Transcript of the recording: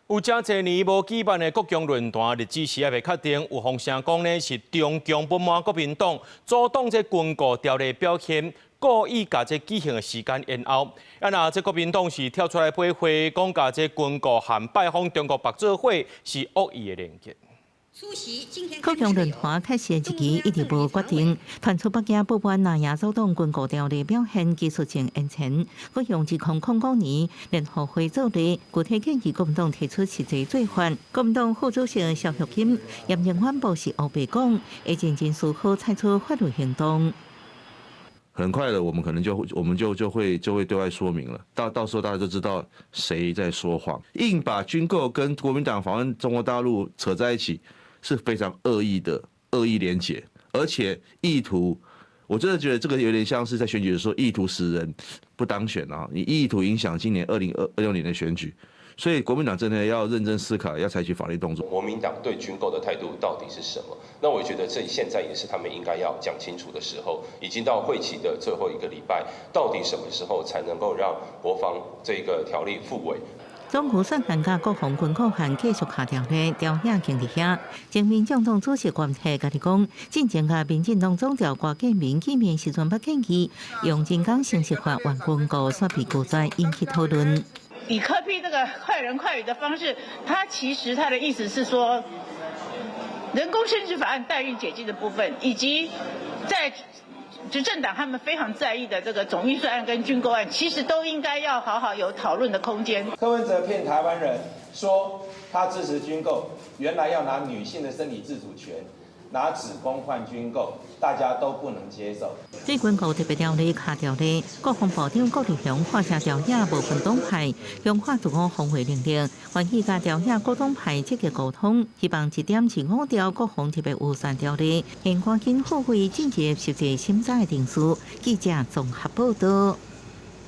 有誠濟年無舉辦的國共論壇，日子是猶未確定。有風聲講呢，是中共不滿國民黨阻擋這軍購條例表現，故意共這舉行的時間延後。啊，若這國民黨是跳出來駁回，講共這軍購和拜訪中國白做伙是惡意的連結。國共論壇開始的日期一直無決定，傳出北京不滿藍營阻擋軍購條例表現技術性延前，閣用2005年聯合會做例，具體建議國民黨提出實際做法。國民黨副主席蕭玉金嚴正反駁是烏白講，會認真思考採取法律行動。很快的，我們可能就我們就就會就會對外說明了，到時候大家就知道誰在說謊，硬把軍購跟國民黨訪問中國大陸扯在一起，是非常惡意的惡意連結，而且意圖，我真的覺得這個有點像是在選舉的時候意圖使人不當選啊！你意圖影響今年2026年的選舉，所以國民黨真的要認真思考，要採取法律動作。國民黨對軍購的態度到底是什麼？那我覺得這現在也是他們應該要講清楚的時候。已經到會期的最後一個禮拜，到底什麼時候才能夠讓國防這個條例復委？總預算案佮國防軍購案繼續下調咧，調遐經佇遐。前民眾黨主席郭台家己講，進前佮民進黨總召郭建明見面時陣，捌建議用人工生殖法還軍購，煞被拒絕引起討論。以柯 P 這個快人快語的方式，他其實他的意思是說，人工生殖法案代孕解禁的部分，以及在執政黨他們非常在意的這個總預算案跟軍購案，其實都應該要好好有討論的空間。柯文哲騙台灣人說他支持軍購，原來要拿女性的身體自主權，拿子宮換軍購，大家都不能接受。對軍購特別條例敲條例，國防部長顧立雄發聲朝野無分黨派，強化自我防衛能力，願意佮朝野各黨派積極溝通，希望1.25條國防特別預算條例，現趕緊復會進入實際審查的程序。記者綜合報道。